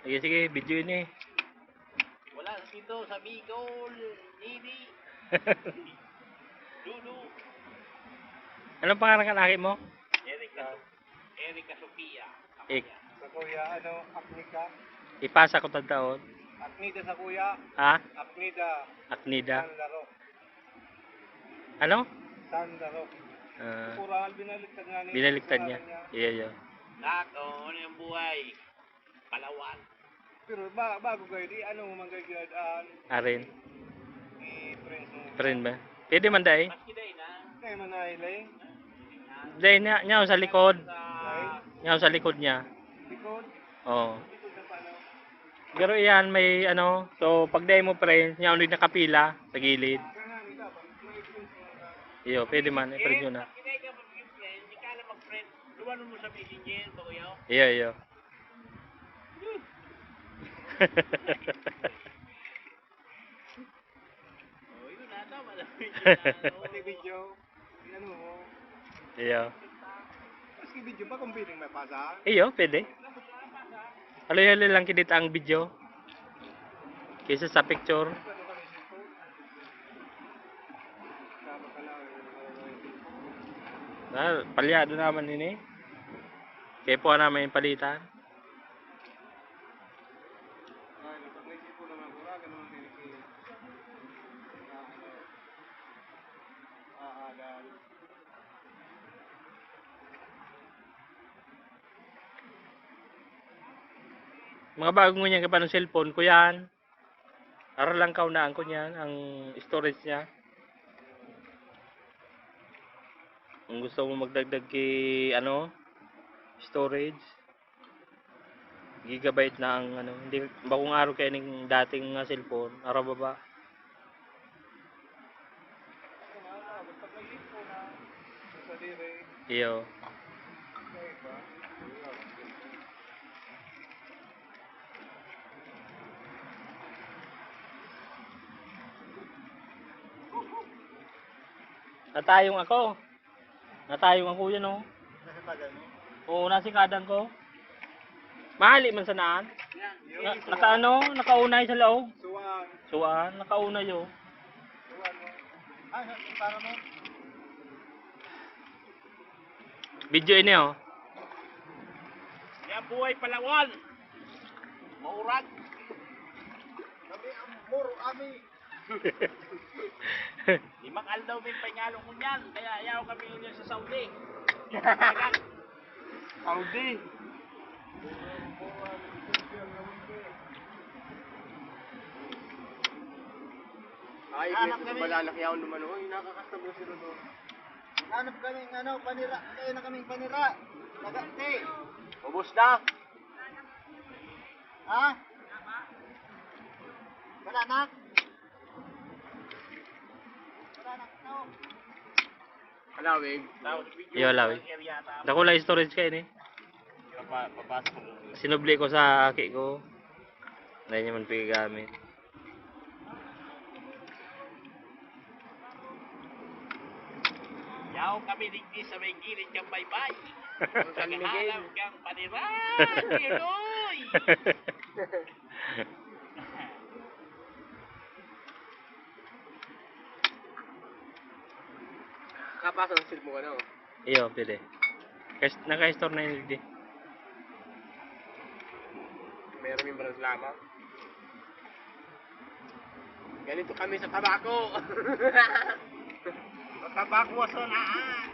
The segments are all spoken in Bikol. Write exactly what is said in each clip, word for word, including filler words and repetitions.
Sige, sige, video ini. Wala dito sa Bicol, Navy. Dudu. Anong pangalan kan aki mo? Erica. Erica Sofia. Ik- Sa kuya, ano, Aknika? Ipasa ko tagtaon. Aknida sa kuya. Ha? Aknida. Aknida. San Laro. Ano? San Laro. Ah. Kukurangan, binaliktad nga niya. Binaliktad niya. Kukurangan niya. Iya, iya. Nak, oh, ano yung buhay? Palawan. Pero ba, bago kayo, di ano mo man kayo ginadaan? Arin. Ni Prince mo. Prince ba? Pwede man, dai. Maski dai na. Kaya man na, Ilay. Dai niya, niya sa likod. Sa Niya sa likod niya. Likod. Oo. Likod na paano? Pero iyan, may ano, so pag dai mo, Prince, niya ulit nakapila sa gilid. Kaya nga, may dapat, may Prince mo na. Iyo, pwede man, i-Prince yun na. Maski dai ka mag-Prince, di ka na mag-Prince. Luwan mo sa messenger, bago yaw. Iyo, iyo. Oh, yun na, tama na. Pati video. Ano mo? Iyo. Maski video pa kung pwedeng mapasa. Iyo, pwede. Haloy-haloy lang kinita ang video. Kaysa sa picture. Ah, palyado naman ini. Kaya po naman yung palitan. Ay, pag may sipon naman, wala ka naman pinipili. Ah, ano, ah, ah, dahil Mga bago ngunyan ka pa ng cellphone ko yan. Ara lang kaunaan ko niyan, ang storage niya. Kung gusto mo magdagdag ki, ano, storage, gigabayt na ang, ano, hindi, bakong araw kaya ning dating nga cellphone, ara baba. Iyo. Natayong ako. Natayong ako yan, oh. Nasa tagal mo? Oo, nasa kadan ko. Mahali man sanaan. Yan. Na, naka ano, nakaunay sa laog. Suwaan. Suwaan, nakaunay, oh. Suwaan mo. Ay, sa, para mo. Video ini, oh. Yan, buhay palawan. Maurag. Kami ang muro, ami. Limang aldaw may pangalo ko niyan, kaya ayaw kami ninyo sa Saudi. Saudi. Ay, Hanap ito kami. Balanak yaon naman, oh. Yung nakakasabot si Rodolfo. Hanap kami ng ano, panira. Kaya na kaming panira. Nagati. Ubus na. Ha? Wala na? Wala na. No. Halawig. Yo, halawig. Dako lang storage kayo ni. Papa, papasok ko. Sinubli ko sa aki ko. Dai niya man pigagamit. Yaw kami digdi sa may gilid kang baybay. San Miguel. Naghahanap kang panira. Iloy! Kapasa ang cellphone, ano? Iyo, pwede. Kas-, naka-store na yun, di. May remembrance lamang. Ganito kami sa tabako. Sa tabako, aso na, ah.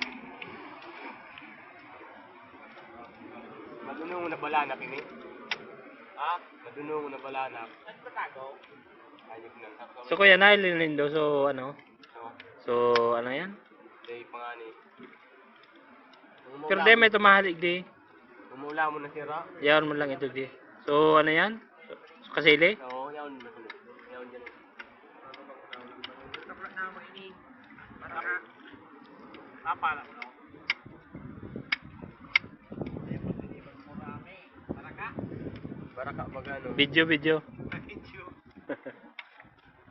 Madunong na balanak ini. Ha? Madunong na balanak. Nagpatago? Ayok na. So, Kuya Nile, lindo, so, ano? So, So, ano yan? Day pa nga ni. Pero di, may tumahalig di. Umuulan mo na, sira. Yaon mo lang ito di. So, ano yan? So, kasili? Oo, yaon mo na, sira. Yaon dyan. Napala ko, no? Baraka. Baraka, magano? Video, video. Video.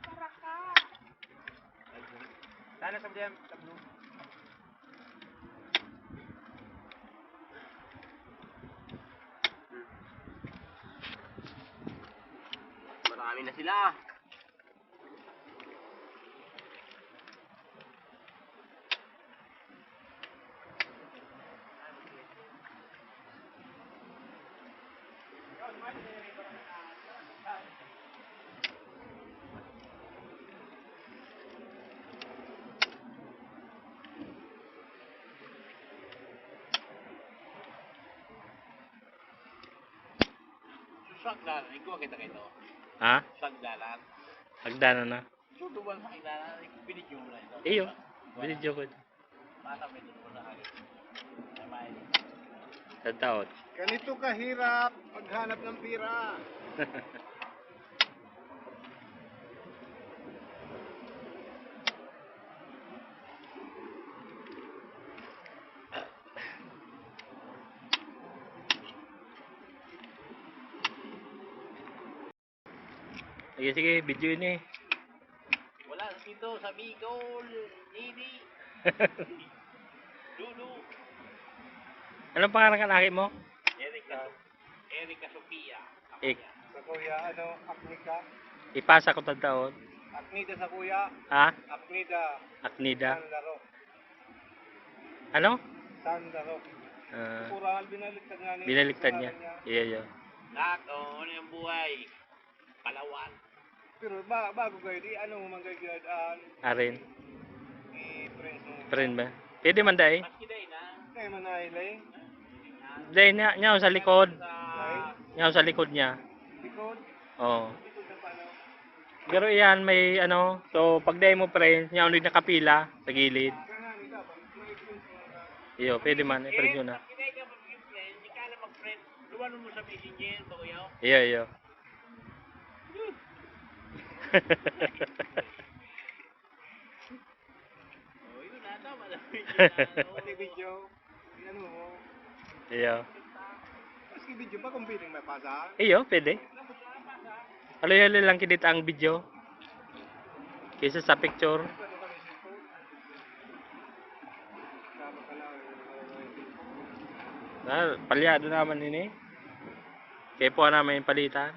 Baraka. Sana sa blue. Sa blue. Kami na sila. Sagdanan, igwa kita kayo. Ha? Sagdanan. Sagdanan na. So, duman sa kailangan, binidyo mo na ito. Iyo, binidyo ko ito. Baka may dugo na agad. Ay, may. Sa taon. Ganito kahirap maghanap ng pira. Sige, sige, video ini. Wala dito sa Bicol, Navy. Lulu. Anong pangalan kan aki mo? Erica. Erica Sofia. Ik- Sa kuya, ano, Aknida. Ipasa ko tagtaon. Aknida sa kuya. Ha? Aknida. Aknida. San Laro. Ano? San Laro. Ah. Puro binaliktad nga niya. Binaliktad niya. Iya, iya. Lahat, oh, ano yung buhay? Palawan. Pero ba, bago kayo, di ano man kayo ginadaan? Arin. Ni Prince mo. Prince ba? Pwede man, dai. Maski dai na. Kaya man ay, Lay. Dai niya, niya sa likod. Sa Niya sa likod niya. Likod? Oo. Likod na paano? Pero iyan, may ano, so pag dai mo, Prince, niya ulit nakapila sa gilid. Kaya nga, may dapat. May Prince mo na. Iyo, pwede man, i-Prince yun na. Maski dai ka mag-Prince, di ka na mag-Prince. Luwan mo sa messenger, bago yaw. Iyo, iyo. Oh, yun na, tama lang. Pati video. Ano mo? Iyo. Maski video pa kung pwedeng mapasa. Iyo, pwede. Haloy-haloy lang kinita ang video kaysa sa picture. Ah, palyado naman ini. Kaya po naman yung palitan.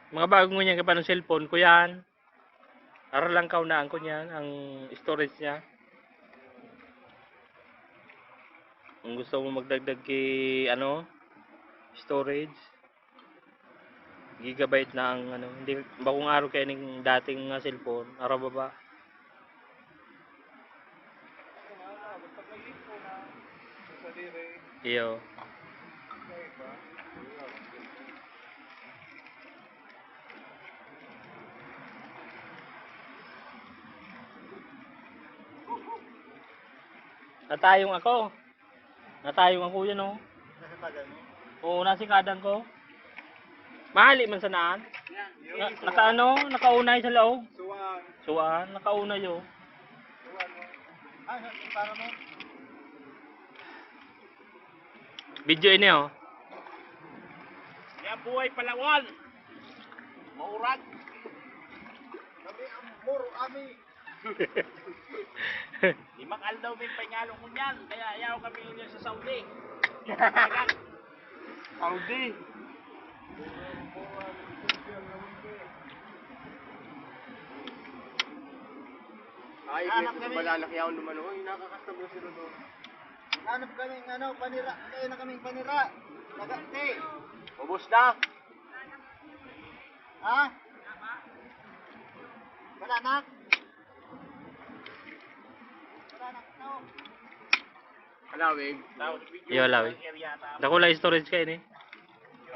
Mga bago ngunyan ka pa ng cellphone ko yan. Aral lang kaunaan ko niyan, ang storage niya. Kung gusto mo magdagdag ki, ano, storage, gigabayt na ang, ano, hindi, bakong araw kaya ning dating nga cellphone, araw baba. Iyo. Natayong ako. Natayong ako yan, oh. Nasa tagal mo? Oo, nasa kadan ko. Mahali man sanaan. Na, naka ano, nakaunay sa laog. Suwaan. Suwaan, nakaunay, oh. Suwaan mo. Ah, sa, para mo? Video ini, oh. Yan buhay palawan. Maurag. Kami ang muro, ami. Limang aldaw may paingalo ko niyan, kaya ayaw kami ninyo sa Saudi. Saudi. Ay, Hanap kami. Malalaki ako naman, oh. Yung nakakasabot sila doon. Hanap kami ng ano, panira. Kaya na kaming panira. Nagati. Ubos na. Ha? Wala na? Wala na. No. Halawig. Iyo, halawig. Dako lang storage kayo ni.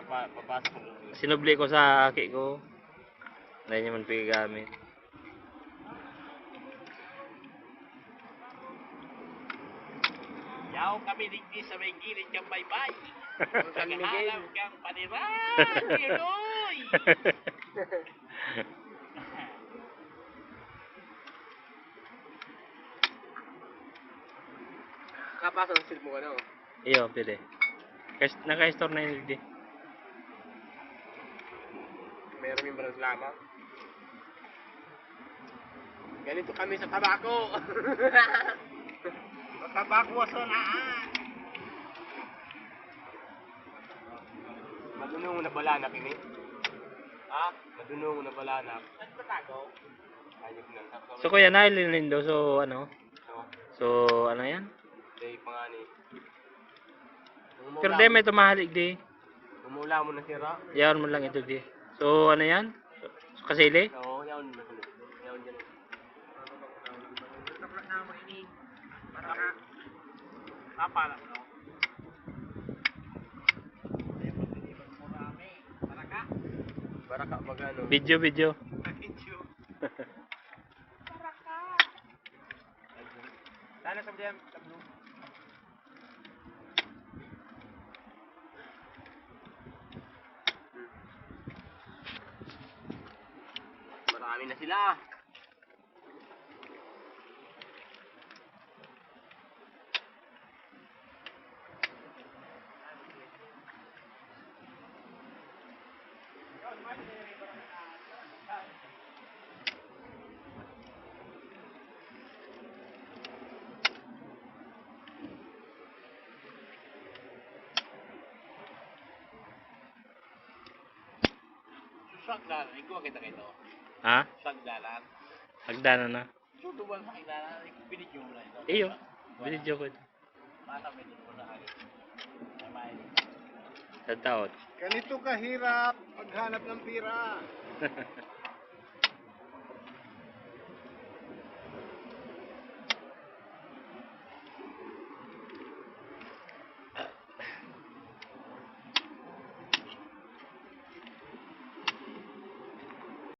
Papa-, papasok ko. Sinubli ko sa aki ko. Dahil niya man pigagamit. Yaw kami digdi sa may gilid kang baybay. San Miguel. Naghahanap kang panira. Iloy! Kapasa ang cellphone, ano? Iyo, pwede. Kas-, naka-store na yun, di. May Remembrance lamang. Ganito kami sa tabako. Sa tabako, waso na, ah. Madunong na balanak ini. Ha? Madunong na balanak. Saan ba tago? Ayun na. So, Kuya Nile, lindo. So, ano? So, So, ano yan? Day pa nga ni. Pero di, may tumahalik di. Umula mo na sira. Yaon mo lang ito di. So, ano yan? So, kasili? Oo, yaon mo na sila. Yaon dyan. Tapa lang, no? Baraka? Baraka, magano? Video, video. Video. Sana sa blue. Marami na sila. Sagdanan, ikaw kita kayo. Ha? Sagdanan. Hagdanan na. Sudo ba sa hagdanan? Binidyo mo na ito. Iyo, binidyo ko ito. Bata, may dugo na kayo. May mahilig. Sa taon. Ganito kahirap maghanap ng pira.